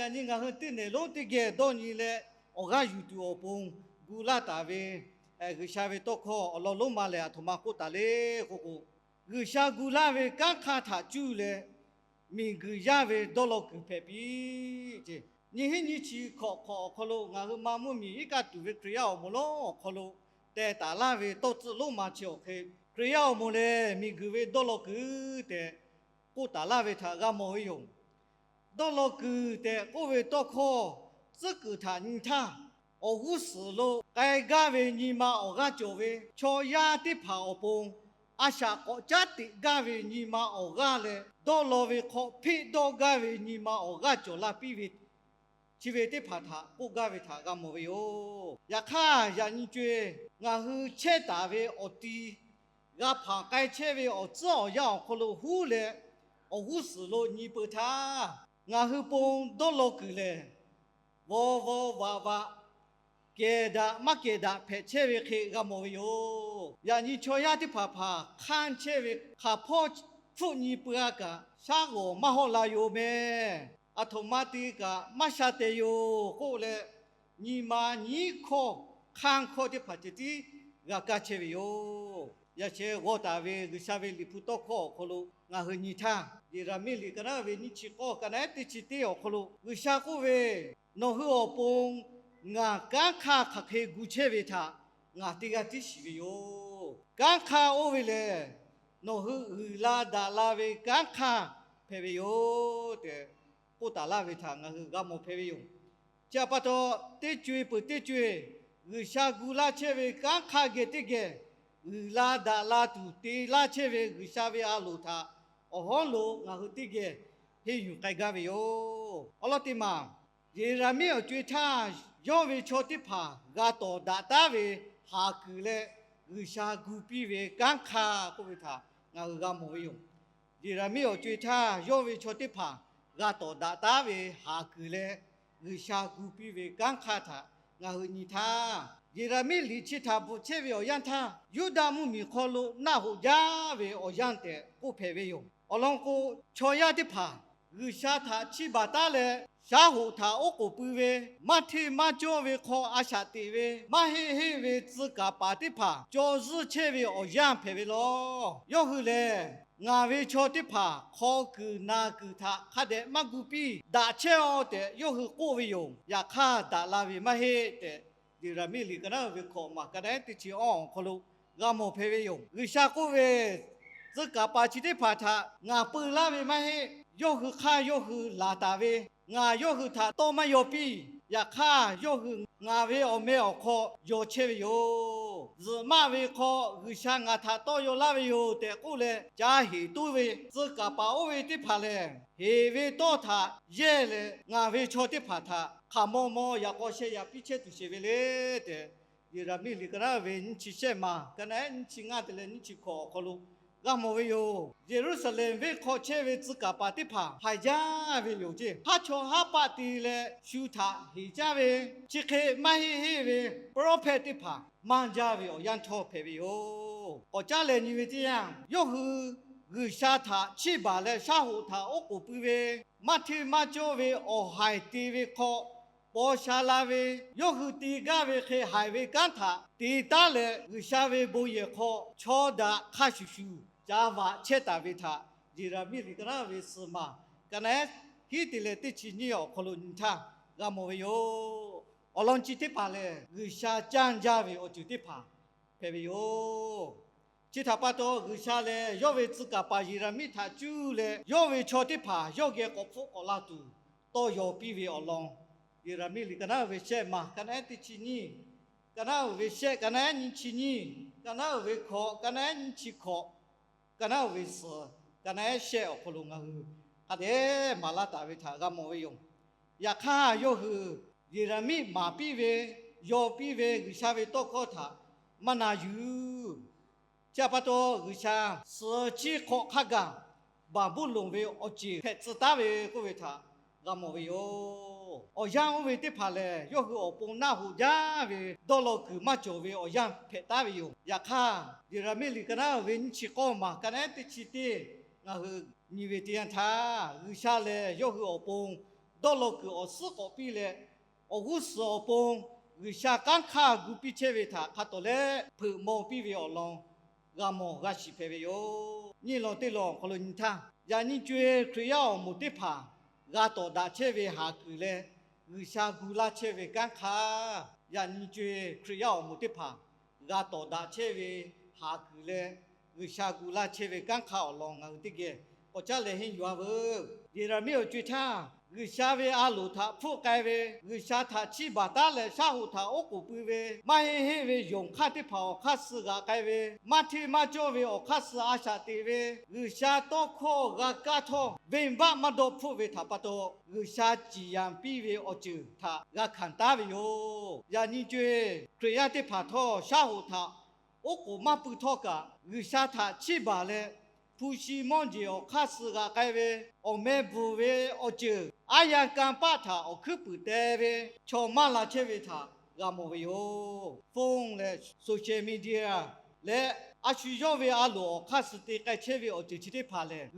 Yaꞈ nyi ngaˬ hui teˇ nehˬ lonˉ teˇ geh dawˇ nyi leh awˬ g'aˇ yuˬ tuˬ awˬ pon gu laˇ taˍ ve G'uiˬsha ve tawˇ hkawˇ awˬ lawn lonˉ ma lehˬ, aˬ htoꞈ ma k'oˆ taˍ le k'o k'o, G'uiˬsha gu laˇ ve kanˉ hk'aˇ htaꞈ cuˇ leh miˬguiˬ yaˇ ve dawˇ law kuiˬ hpehꞈ piˇ ce. Nyiˇ hinˉ nyiˇ chi hkawꞈ hk'awꞈ awˬ hk'aw lo ngaˬ hui ma mvuhˇmiˬ iˉ kaˆ tuˬ ve Hkriꞈ yaˇ awˬ moˍ lonˉ awˬ hk'aw lo teh taˍ laˇ ve tawˇ tcuhˆ lonˉ ma chi awˬ hk'e, Hkriꞈ yaˇ awˬ moˍ lehˬ miˬguiˬ ve dawˇ law kuiˬ tehꞈ k'oˆ taˍ laˇ ve htaꞈ g'a mawˬ ve yoˬ. Dawˇ law kuiˬ tehꞈ k'oˆ ve tawˇ hkawˇ tcuhˉ kuiˬ htaꞈ nyi htaˇ, awˬ g'uˇ suhˍ lo k'ai gaˇ ve nyi ma awˬ g'aˇ cawˬ ve chaw yaˇ teˇ hpaˍ awˬ pon a shaꞈ k'awꞈ caˉ teꞈ gaˇ ve nyi ma awˬ g'aˇ leh, dawˇ law ve hk'aw hpeˆ dawˇ gaˇ ve nyi ma awˬ g'aˇ cawˬ la piˇ ve chi ve teˇ hpaˍ htaꞈ k'oˆ gaˇ ve htaꞈ g'a mawˬ ve yoˬ. Yaꞈ hk'aˇ, yaꞈ nyi co-e ngaˬ hui chehˇ taˍ ve awˬ ti g'a hpanˍ k'ai chehˇ ve awˬ tcuhˉ awˬ yanˇ awˬ hk'aw lo huˉ leh awˬ g'uˇ suhˍ lo nyi peu htaˇ, ngaˬ hui pon dawˇ law kuiˬ lehˬ, vaw vaw vaꞈ vaꞈ, kehˬ daꞈ maˇ kehˬ daꞈ hpehꞈ chehˇ ve hk'e g'a mawˬ ve yoˬ. Yaꞈ nyi chaw yaˇ teˇ hpaˍ hpaˍ hk'anˇ chehˇ ve hk'aˬ hpawˇ hpfuhˆ nyi peuˬ-a kaꞈ, shaˉ g'awˬ maˇ hawˆ la yoˬ mehˍ. Aˬ htoꞈ ma te kaꞈ maˇ sha teh yoˬ k'oˆ leh, nyi ma nyiˉ hkawˇ hk'anˇ hkawˇ teˇ hpaˍ ceh tiˉ g'a kaˇ chehˇ ve yoˬ. Yaꞈ sheh g'aw taˍ ve G'uiˬsha ve Liꞈ hpu tawˇ hkawˇ awˬ hk'aw lo ngaˬ hui nyi htaˇ, Yeˍraˍmiˆ liꞈ ka naˉ ve nyiˇ chi k'awˇ ka naˉ teˇ chi teˇ awˬ hk'aw lo G'uiˬsha k'oˆ ve, Nawˬ hui awˬ pon ngaˬ kanˉ hk'aˇ hk'aˬ hk'e gu chehˇ ve htaꞈ ngaˬ teˇ g'aˇ tiˉ shiˍ ve yoˬ. Kanˉ hk'aˇ oˇ ve lehˬ, nawˬ hui uiˍ la daꞈ la ve kanˉ hk'aˇ hpehꞈ ve yoˬ tehꞈ k'oˆ taˍ laˇ ve htaꞈ ngaˬ hui g'a mawˬ hpehꞈ ve yoˬ. Chi htaꞈ pa taw, teˇ co-e peuˬ teˇ co-e G'uiˬsha gu laˇ chehˇ ve kanˉ hk'aˇ geh teˇ geh uiˍ la daꞈ la tuˬ te laˇ chehˇ ve G'uiˬsha ve a loˍ htaꞈ awˬ hawˉ lo ngaˬ hui teˇ geh henˇ yuˬ k'ai gaˇ ve yoˬ. Awˬ lawn teˇ maˬ, Yeˍraˍmiˆ awˬ co-e htaˇ yawˇ ve chaw teˇ hpaˍ g'a tawˍ daꞈ taˉ ve haˍ kuiˬ leh G'uiˬsha gu piˇ ve kanˉ hk'aˇ k'oˆ ve htaꞈ ngaˬ hui g'a mawˬ ve yoˬ. Yeˍraˍmiˆ awˬ co-e htaˇ yawˇ ve chaw teˇ hpaˍ g'a tawˍ daꞈ taˉ ve haˍ kuiˬ leh G'uiˬsha gu piˇ ve kanˉ hk'aˇ htaꞈ ngaˬ hui nyi htaˇ, Yeˍraˍmiˆ liꞈ chi htaꞈ bvuhꞈ chehˇ ve awˬ yanˇ htaˇ, Yuˇdaꞈ mvuhˇmiˬ hk'aw lo naˆ hoꞈ jaˇ ve awˬ yanˇ tehꞈ k'oˆ hpehꞈ ve yoˬ. Awˬ lawn k'o, chaw yaˇ teˇ hpaˍ G'uiˬsha htaꞈ chiˇ baˬ taˉ leh, shaˉ hoꞈ htaꞈ oˉ k'oˍ pui ve, maˇ hteˇ maˇ cawˇ ve hk'aw a shaꞈ teꞈ ve, maˇ heˆ heˆ ve tcuh kaˍ paˍ teˇ hpaˍ caw zuhˇ chehˇ ve awˬ yanˇ hpehꞈ ve law. Yawˇ hui lehˬ, Ngaˬ ve chaw teˇ hpaˍ hk'aw kuiˬ naˬ kuiˬ htaꞈ hk'a dehꞈ maˇ gu piˇ, daꞈ chehˇ-aw tehꞈ yawˇ hui k'oˆ ve yoˬ. Yaꞈ hk'aˇ, daꞈ la ve maˇ heˆ tehꞈ, Yeˍraˍmiˆ liꞈ ka naˉ ve hkawꞈ maˬ ka naˉ teˇ chi awˇ awˬ hk'aw lo g'a mawˬ hpehꞈ ve yoˬ. G'uiˬsha k'oˆ ve, Tcuh kaˍ paˍ chi teˇ hpaˍ htaꞈ ngaˬ peu laˇ ve maˇ heˆ. Yawˇ hui hk'aˇ yawˇ hui laˬ taˍ ve, ngaˬ yawˇ hui htaꞈ tawˇ maˇ yaw piˇ. Yaꞈ hk'aˇ, yawˇ hui ngaˬ ve awˬ meh awˬ hk'aw yaw chehˇ ve yoˬ. Zuhꞈ maˆ ve hk'aw G'uiˬsha ngaˬ htaꞈ tawˇ yaw laˇ ve yoˬ tehꞈ k'oˆ leh, ca heˍ toˇ ve tcuh kaˍ paˍ oˇ ve teˇ hpaˍ lehˬ, heˍ ve tawˇ htaꞈ yehˇ leh ngaˬ ve chaw teˇ hpaˍ htaꞈ hk'aˬ maw maw yaꞈ k'aw sheh yaꞈ piˇ chehˇ tuˬ sheˍ ve le tehꞈ, Yeˍraˍmiˆ liꞈ ka naˉ ve nyiˇ chi shehˆ maˬ ka naˉ nyiˇ chi ngaˇ te leh nyiˇ chi hkawꞈ awˬ hk'aw lo g'a mawˬ ve yoˬ. Yeˍruˆsaˍlehnˍ venˇ hk'aw chehˇ ve tcuh kaˍ paˍ teˇ hpaˍ haiˬ jaˇ ve yoˬ ceˇ. Haˉ chawˇ haˉ paˆ te leh shu htaꞈ heˍ caˇ ve, chi hk'e maˇ heˆ heˆ ve prophet teˇ hpaˍ maˇ jaˇ ve awˬ yanˇ htawˇ hpehꞈ ve yoˬ. K'awꞈ caˉ leh nyi ve teˇ yanˇ, yawˇ hui G'uiˬsha htaꞈ chiˇ baˬ leh shaˉ hoꞈ htaꞈ oˉ k'oˍ pui ve, maˇ hteˇ maˇ cawˇ ve awˬ haiˬ te ve hk'aw paw sha la ve, yawˇ hui te gaˇ ve hk'e haiˬ ve kanˉ htaꞈ te taˉ leh, G'uiˬsha ve bon yehˬ hk'aw chaw daꞈ hk'a shuˍ shuˍ ca vaꞈ chehˇ taˍ ve htaꞈ Yeˍraˍmiˆ liꞈ ka naˉ ve suhˍ maˬ ka naˉ hiˉ te leh teˇ chi nyiˇ awˬ hk'aw lo nyi htaˇ g'a mawˬ ve yoˬ. Awˬ lawn chi teˇ hpaˍ lehˬ, G'uiˬsha canˇ jaˇ ve awˬ ceuˬ teˇ hpaˍ hpehꞈ ve yoˬ. Chi htaꞈ pa taw, G'uiˬsha lehˬ yawˇ ve tcuh kaˍ paˍ Yeˍraˍmiˆ htaꞈ cuˇ leh, yawˇ ve chaw teˇ hpaˍ yawˇ geh k'awꞈ hpfuhˆ k'awꞈ la tuˬ tawˇ yaw piˇ ve awˬ lawn, Yeˍraˍmiˆ liꞈ ka naˉ ve shehˆ maˬ ka naˉ teˇ chi nyiˇ, ka naˉ ve shehˆ ka naˉ nyiˇ chi nyiˇ, ka naˉ ve hkawꞈ ka naˉ nyiˇ chi hkawꞈ, ka naˉ ve suhˍ ka naˉ shehˆ awˬ hk'aw lo ngaˬ hui hk'a dehꞈ maˍ laˇ taˍ ve htaꞈ g'a mawˬ ve yoˬ. Yaꞈ hk'aˇ, yawˇ hui Yeˍraˍmiˆ maˍ piˇ ve, yaw piˇ ve G'uiˬsha ve tawˇ hkawˇ htaꞈ maˇ na yuˬ. Chi htaꞈ pa taw, G'uiˬsha suhˍ chi hk'awꞈ hk'a gaˬ Baˍbuˍlonˍ ve awˬ ceˬ hpehꞈ tcuh taˉ ve k'oˆ ve htaꞈ g'a mawˬ ve yoˬ. Awˬ yanˇ oˇ ve teˇ hpaˍ lehˬ, yawˇ hui awˬ pon naˆ hoꞈ jaˇ ve dawˇ law kuiˬ maˇ cawˬ ve awˬ yanˇ hpehꞈ taˉ ve yoˬ. Yaꞈ hk'aˇ, Yeˍraˍmiˆ liꞈ ka naˉ ve nyiˇ chi k'awˇ maˬ ka naˉ teˇ chi teˇ ngaˬ hui nyi ve teˇ yanˇ htaˇ, G'uiˬsha lehˬ yawˇ hui awˬ pon dawˇ law kuiˬ awˬ suhˉ k'awꞈ piˇ leh, awˬ g'uˇ suhˍ awˬ pon G'uiˬsha kanˉ hk'aˇ gu piˇ chehˇ ve htaꞈ hk'a tawˍ leh, hpeuꞈ maw piˇ ve awˬ lawn g'a mawˬ g'a shiˍ hpehꞈ ve yoˬ. Nyiˇ lawn teˇ lawn awˬ hk'aw lo nyi htaˇ, yaꞈ nyi co-e Hkriꞈ yaˇ awˬ moˍ teˇ hpaˍ g'a tawˍ daꞈ chehˇ ve haˍ kuiˬ leh, G'uiˬsha gu laˇ chehˇ ve kanˉ hk'aˇ, yaꞈ nyi co-e Hkriꞈ yaˇ awˬ moˍ teˇ hpaˍ g'a tawˍ daꞈ chehˇ ve haˍ kuiˬ leh, G'uiˬsha gu laˇ chehˇ ve kanˉ hk'aˇ awˬ lawn ngaˬ hui teˇ geh k'awꞈ caˉ leh henˇ yuˬ-a veuˬ. Yeˍraˍmiˆ awˬ co-e htaˇ, G'uiˬsha ve a loˍ htaꞈ hpfuhˆ k'ai ve, G'uiˬsha htaꞈ chiˇ baˬ taˉ leh shaˉ hoꞈ htaꞈ oˉ k'oˍ pui ve, maˇ heˆ heˆ ve yonˍ hk'aˇ teˇ hpaˍ awˬ hk'aˇ suh g'aꞈ k'ai ve, maˇ hteˇ maˇ cawˇ ve awˬ hk'aˇ suh a shaꞈ teꞈ ve, G'uiˬsha tawˇ hkawˇ g'a kaˇ htawˇ venˇbaˆ maˇ dawˇ hpfuhˆ ve htaꞈ pa taw, G'uiˬsha ciˍ yanˍ piˇ ve awˬ ceuˬ htaꞈ g'a hkanˍ taˉ ve yoˬ. Yaꞈ nyi co-e Hkriꞈ yaˇ teˇ hpaˍ htawˇ, shaˉ hoꞈ htaꞈ oˉ k'oˍ maˇ pui htawˇ kaꞈ, G'uiˬsha htaꞈ chiˇ baˬ leh, hpu shi mawˇ jeˬ awˬ hk'aˇ suh g'aꞈ k'ai ve, awˬ meh bvuhˬ ve awˬ ceuˬ aˉ yanˇ kanˇ paˆ htaꞈ awˬ hkuiˉ puiˍ teh ve chaw maˇ la chehˇ ve htaꞈ g'a mawˬ ve yoˬ. Phone leh social media leh a shu yawˇ ve a loˍ awˬ hk'aˇ suh te k'ai chehˇ ve awˬ ceuˬ chi teˇ hpaˍ lehˬ,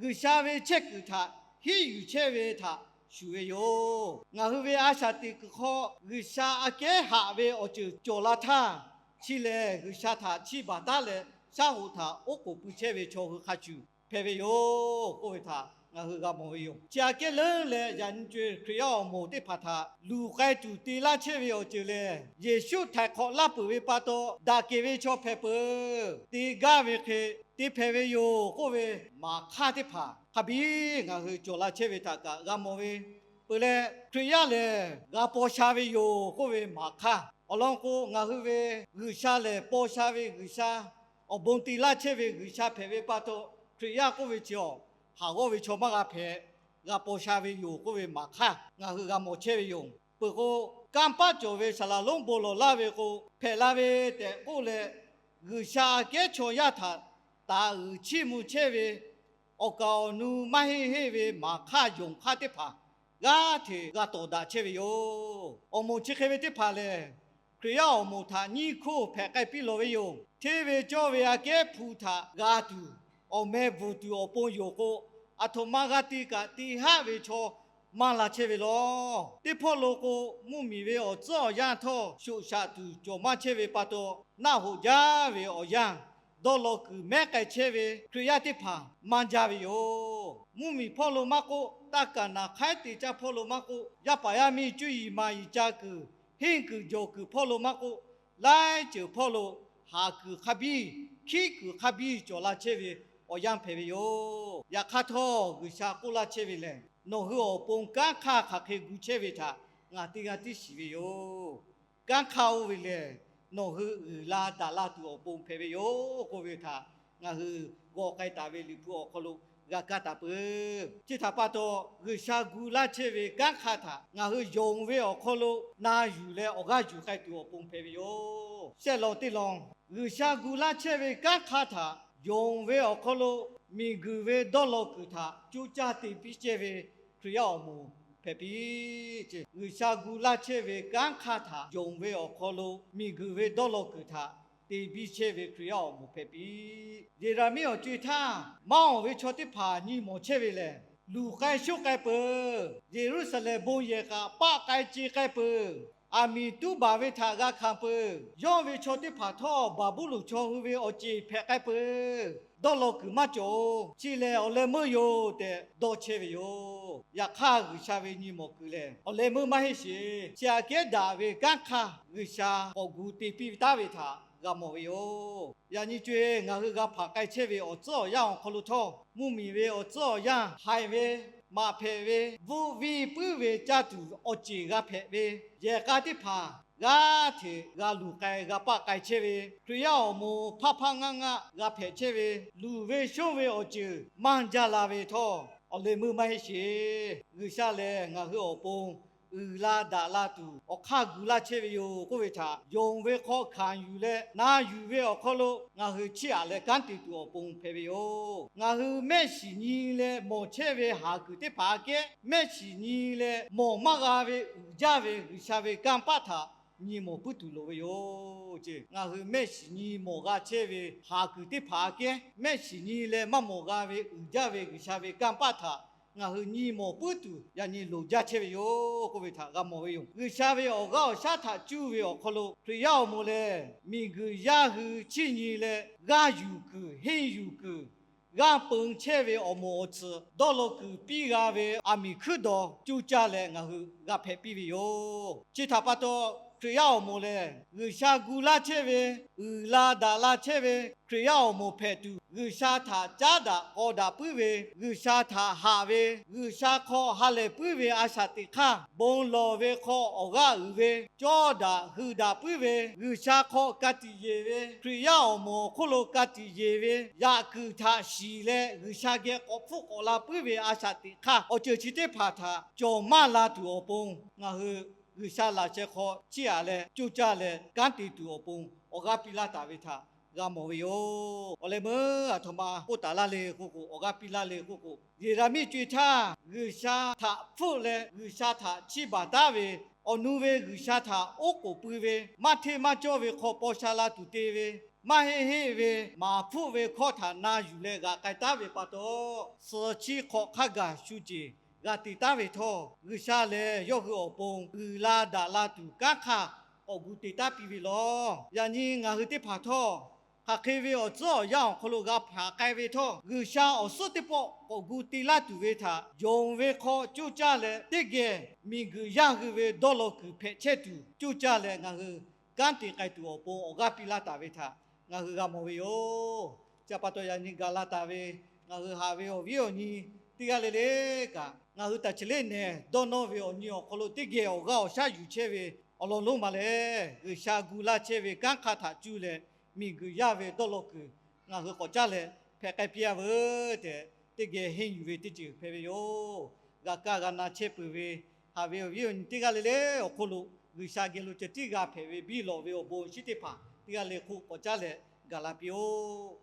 G'uiˬsha ve chehˇ kuiˬ htaꞈ hiˉ yuˬ chehˇ ve htaꞈ shuˍ ve yoˬ. Ngaˬ hui ve a shaꞈ teꞈ kuiˬ hk'aw G'uiˬsha aꞈ kehˉ haꞈ ve awˬ ceuˬ cawˬ la htaˇ, chi lehˬ G'uiˬsha htaꞈ chiˇ baˬ taˉ leh shaˉ hoꞈ htaꞈ oˉ k'oˍ pui chehˇ ve chaw hui hk'a shuˍ hpehꞈ ve yoˬ k'oˆ ve htaꞈ ngaˬ hui g'a mawˬ ve yoˬ. Chi aꞈ kehˉ leuˉ leh, yaꞈ nyi co-e Hkriꞈ yaˇ awˬ moˍ teˇ hpaˍ htaꞈ luˬ k'ai tuˬ te laˇ chehˇ ve awˬ ceuˬ lehˬ, Yeˍsuˆ htaiˍ hk'awꞈ laˇ peuˬ ve pa taw daꞈ kehˬ ve chaw hpehꞈ peuˬ. Te gaˇ ve hk'e te hpehꞈ ve yoˬ k'oˆ ve maˍ hk'aˇ teˇ hpaˍ hk'a biˇ ngaˬ hui cawˬ la chehˇ ve htaꞈ kaꞈ g'a mawˬ ve peuˬ leh, Hkriꞈ yaˇ lehˬ g'a paw sha ve yoˬ k'oˆ ve maˍ hk'aˇ awˬ lawn k'o, ngaˬ hui ve G'uiˬsha lehˬ paw sha ve G'uiˬsha, awˬ bon te laˇ chehˇ ve G'uiˬsha hpehꞈ ve pa taw, Hkriꞈ yaˇ k'oˆ ve chi awˬ haˍ g'awˇ ve chaw maˇ g'a hpehꞈ, g'a paw sha ve yoˬ k'oˆ ve maˍ hk'aˇ ngaˬ hui g'a mawˬ chehˇ ve yoˬ. Peuˬ k'o, kanˇ paˆ cawˬ ve saˍ laˍ lonˉ bon lawˬ laˇ ve k'o, hpehꞈ la ve tehꞈ k'oˆ leh, G'uiˬsha aꞈ kehˉ chaw yaˇ htaꞈ taˍ uiˍ chiˇ mvuh chehˇ ve awˬ kaˍ awˬ nu maˇ heˆ heˆ ve maˍ hk'aˇ yonˍ hk'aˇ teˇ hpaˍ g'aˇ hteꞈ g'a tawˍ daꞈ chehˇ ve yoˬ. Awˬ moˍ chi hk'e ve teˇ hpaˍ lehˬ, Hkriꞈ yaˇ awˬ moˍ htaꞈ nyiˇ hkoˇ hpehꞈ k'ai piˇ lawˬ ve yoˬ. Hteˇ ve cawˇ ve aꞈ kehˉ hpu htaꞈ g'a tuˬ, awˬ meh bvuhˬ tuˬ awˬ pon yoˬ k'o, aˬ htoꞈ ma g'a te kaꞈ te haˆ ve chaw maˇ la chehˇ ve law. Teˇ hpawˇ lo k'o, mvuhˇmiˬ ve awˬ tcuhˉ awˬ yanˇ htawˇ shoꞈ shaꞈ tuˬ cawˬ maˇ chehˇ ve pa taw, naˆ hoꞈ jaˇ ve awˬ yanˇ dawˇ law kuiˬ mehˉ k'ai chehˇ ve Hkriꞈ yaˇ teˇ hpaˍ maˇ jaˇ ve yoˬ. Mvuhˇmiˬ hpawˇ lo maˇ k'oˆ, taˇ kaˍ naˍ hk'aiˉ te caˇ hpawˇ lo maˇ k'oˆ, yaˇ paˍ yaˇ miˇ cuˇ yiˍ maˍ yiˍ ca kuiˬ, henˇ kuiˬ jawˬ kuiˬ hpawˇ lo maˇ k'oˆ, laiˉ ceuˬ hpawˇ lo haˍ kuiˬ hk'a biˇ, hkiˉ kuiˬ hk'a biˇ cawˬ la chehˇ ve awˬ yanˇ hpehꞈ ve yoˬ. Yaꞈ hk'aˇ htawˇ, G'uiˬsha k'oˆ laˇ chehˇ ve lehˬ, nawˬ hui awˬ pon kanˉ hk'aˇ hk'aˬ hk'e gu chehˇ ve htaꞈ ngaˬ teˇ g'aˇ tiˉ shiˍ ve yoˬ. Kanˉ hk'aˇ oˇ ve lehˬ, nawˬ hui uiˍ la daꞈ la tuˬ awˬ pon hpehꞈ ve yoˬ k'oˆ ve htaꞈ ngaˬ hui g'awˬ k'ai taˍ ve Liꞈ hpu awˬ hk'aw lo g'a kaˇ taˍ peuˬ. Chi htaꞈ pa taw, G'uiˬsha gu laˇ chehˇ ve kanˉ hk'aˇ htaꞈ ngaˬ hui yonˍ ve awˬ hk'aw lo na yuˬ leh awˬ g'aˇ yuˬ k'ai tuˬ awˬ pon hpehꞈ ve yoˬ. Shehˆ lawn teˇ lawn, G'uiˬsha gu laˇ chehˇ ve kanˉ hk'aˇ htaꞈ yonˍ ve awˬ hk'aw lo miˬguiˬ ve dawˇ law kuiˬ htaꞈ coˇ caˇ te piˇ chehˇ ve Hkriꞈ yaˇ awˬ moˍ hpehꞈ piˇ. G'uiˬsha gu laˇ chehˇ ve kanˉ hk'aˇ htaꞈ yonˍ ve awˬ hk'aw lo miˬguiˬ ve dawˇ law kuiˬ htaꞈ te biˇ chehˇ ve Hkriꞈ yaˇ awˬ moˍ hpehꞈ piˇ. Yeˍraˍmiˆ awˬ co-e htaˇ, maˇ awˬ ve chaw teˇ hpaˍ nyi mawˬ chehˇ ve lehˬ, luˬ k'ai shoˆ k'ai peuˬ. Yeˍruˆsaˍlehnˍ bon yehˬ kaꞈ paˆ k'ai ce k'ai peuˬ. Aˬ miˍ tuˉ baˬ ve htaꞈ g'a hkanˍ peuˬ. Yawˇ ve chaw teˇ hpaˍ htawˇ, Baˍbuˍlonˍ chaw hui ve awˬ ceˬ hpehꞈ k'ai peuˬ. Dawˇ law kuiˬ maˇ cawˬ-oˬ. Chi lehˬ, awˬ leh meuˇ yoˬ tehꞈ dawˇ chehˇ ve yoˬ. Yaꞈ hk'aˇ, G'uiˬsha ve nyi mawˬ kuiˬ lehˬ, awˬ leh meuˇ maˇ heˆ sheˍ. Chi aꞈ kehˉ daꞈ ve kanˉ hk'aˇ G'uiˬsha k'awꞈ gu te piˇ taˉ ve htaꞈ g'a mawˬ ve yoˬ. Yaꞈ nyi co-e ngaˬ hui g'a hpanˍ k'ai chehˇ ve awˬ tcuhˉ awˬ yanˇ awˬ hk'aw lo htawˇ, mvuhˇmiˬ ve awˬ tcuhˉ awˬ yanˇ haiˬ ve, maꞈ hpehꞈ ve, bvuhˆ viˇ puiˉ ve caˇ tuˬ awˬ ceˬ g'a hpehꞈ ve, yehˬ k'a teˇ hpaˍ g'aˇ hteꞈ g'a luˬ k'ai g'a paˆ k'ai chehˇ ve, Hkriꞈ yaˇ awˬ moˍ hpaˆ hpaˆ ngaˆ ngaˆ g'a hpehꞈ chehˇ ve, luˬ ve shonˇ ve awˬ ceuˬ maˇ jaˇ la ve htawˇ, awˬ leh meuˇ maˇ heˆ sheˍ. G'uiˬsha lehˬ ngaˬ hui awˬ pon uiˍ la daꞈ la tuˬ awˬ hk'aˇ gu laˇ chehˇ ve yoˬ k'oˆ ve htaꞈ yonˍ ve hk'aw hkanˍ yuˬ leh na yuˬ ve awˬ hk'aw lo ngaˬ hui chiˇ aꞈ leh kanˉ te tuˬ awˬ pon hpehꞈ ve yoˬ. Ngaˬ hui mehˆ shiˍ nyi leh mawˬ chehˇ ve haˍ kuiˬ teˇ hpaˍ aꞈ kehˉ, mehˆ shiˍ nyi leh mawˬ maˇ g'a ve uiˍ jaˇ ve G'uiˬsha ve kanˇ paˆ htaꞈ nyi mawˬ puiˉ tuˬ loˍ ve yoˬ. Ngaˬ hui mehˆ shiˍ nyi mawˬ g'a chehˇ ve haˍ kuiˬ teˇ hpaˍ aꞈ kehˉ, mehˆ shiˍ nyi leh maˇ mawˬ g'a ve uiˍ jaˇ ve G'uiˬsha ve kanˇ paˆ htaꞈ ngaˬ hui nyi mawˬ puiˉ tuˬ yaꞈ nyi loˍ jaˇ chehˇ ve yoˬ k'oˆ ve htaꞈ g'a mawˬ ve yoˬ. G'uiˬsha ve awˬ g'aˇ awˬ shaˉ htaꞈ cuˇ ve awˬ hk'aw lo Hkriꞈ yaˇ awˬ moˍ lehˬ, miˬguiˬ yaˇ hui chiˇ nyi leh g'aˇ yuˬ kuiˬ henˇ yuˬ kuiˬ, g'aˇ peun chehˇ ve awˬ moˍ awˬ tsuhꞈ dawˇ law kuiˬ piˇ g'a ve aˬ miˍ hkuiˉ dawˬ coˇ caˇ leh ngaˬ hui g'a hpehꞈ piˇ ve yoˬ. Chi htaꞈ pa taw, Hkriꞈ yaˇ awˬ moˍ lehˬ G'uiˬsha gu laˇ chehˇ ve, uiˍ la daꞈ la chehˇ ve Hkriꞈ yaˇ awˬ moˍ hpehꞈ tuˬ, G'uiˬsha htaꞈ caˉ daꞈ k'aw daꞈ puiˉ ve, G'uiˬsha htaꞈ haꞈ ve, G'uiˬsha hk'aw ha lehˬ puiˉ ve a shaꞈ teꞈ hk'aˇ bon lawˬ ve hk'aw awˬ g'aˇ uiˍ ve, cawˇ daꞈ hui daꞈ puiˉ ve, G'uiˬsha hk'aw ka tiꞈ yeˬ ve, Hkriꞈ yaˇ awˬ moˍ awˬ hk'oˆ lo ka tiꞈ yeˬ ve, yaꞈ kuiˬ htaꞈ shiˍ leh G'uiˬsha geh k'awꞈ hpfuhˆ k'awꞈ la puiˉ ve a shaꞈ teꞈ hk'aˇ, awˬ ceuˬ chi teˇ hpaˍ htaꞈ cawˬ maˇ la tuˬ awˬ pon, ngaˬ hui G'uiˬsha laꞈ sheh hk'aw chiˇ aꞈ leh coˇ caˇ leh kanˉ te tuˬ awˬ pon awˬ g'aˇ piˇ laˇ taˍ ve htaꞈ g'a mawˬ ve yoˬ. Awˬ leh meuˇ aˬ htoꞈ ma k'oˆ taˍ laˇ le k'oˆ k'o, awˬ g'aˇ piˇ laˇ le k'oˆ k'o, Yeˍraˍmiˆ co-e htaˇ G'uiˬsha htaꞈ hpfuhˆ leh G'uiˬsha htaꞈ chiˇ baˬ taˉ ve, awˬ nu ve G'uiˬsha htaꞈ oˉ k'oˍ pui ve, maˇ hteˇ maˇ cawˇ ve hk'aw paw sha la tuˬ te ve, maˇ heˆ heˆ ve maˍ hpfuhˆ ve hkawˇ htaꞈ na yuˬ leh g'aꞈ k'ai taˉ ve pa taw, suhˍ chi hk'awꞈ hk'a gaˬ shu ceˬ g'a te taˉ ve htawˇ, G'uiˬsha lehˬ yawˇ hui awˬ pon uiˍ la daꞈ la tuˬ kanˉ hk'aˇ k'awꞈ gu te taˉ piˇ ve lawˬ. Yaꞈ nyi ngaˬ hui teˇ hpaˍ htawˇ, hk'aˬ hk'e ve awˬ tcuhˉ awˬ yanˇ awˬ hk'aw lo g'a hpaˍ k'ai ve htawˇ, G'uiˬsha awˬ suhˉ teˇ pawˆ k'awꞈ gu te laˇ tuˬ ve htaꞈ yonˍ ve hk'aw coˇ caˇ leh, teˇ geh miˬguiˬ yaˇ hui ve dawˇ law kuiˬ hpehꞈ chehˇ tuˬ coˇ caˇ leh ngaˬ hui kanˉ te k'ai tuˬ awˬ pon awˬ g'aˇ piˇ laˇ taˍ ve htaꞈ ngaˬ hui g'a mawˬ ve yoˬ. Chi pa taw yaꞈ nyi gaˬ la taˍ ve ngaˬ hui haꞈ ve awˬ viˉ awˬ nyi teˇ g'aˇ le le kaꞈ, ngaˬ hui taꞈ chi leˉ nehˬ dawˇ nawˇ ve awˬ nyi awˬ hk'aw lo teˇ geh awˬ g'aˇ awˬ shaˉ yuˬ chehˇ ve awˬ lawn lonˉ ma lehˬ, G'uiˬsha gu laˇ chehˇ ve kanˉ hk'aˇ htaꞈ cuˇ leh miˬguiˬ yaˇ ve dawˇ law kuiˬ ngaˬ hui k'awꞈ caˇ leh hpehꞈ k'ai piˇ-a veuˬ tehꞈ, teˇ geh henˇ yuˬ ve teˇ ceuˬ hpehꞈ ve yoˬ. G'a kaˇ g'a na chehˇ peuˬ ve haꞈ ve awˬ viˉ awˬ nyi teˇ g'aˇ le le awˬ hk'oˆ lo G'uiˬsha geh lo ceh tiˉ g'a hpehꞈ ve biˇ lawꞈ ve awˬ bon shinˉ teˇ hpaˍ teˇ g'aˇ le hk'oˆ k'awꞈ caˇ leh gaˬ la piˇ-oˆ.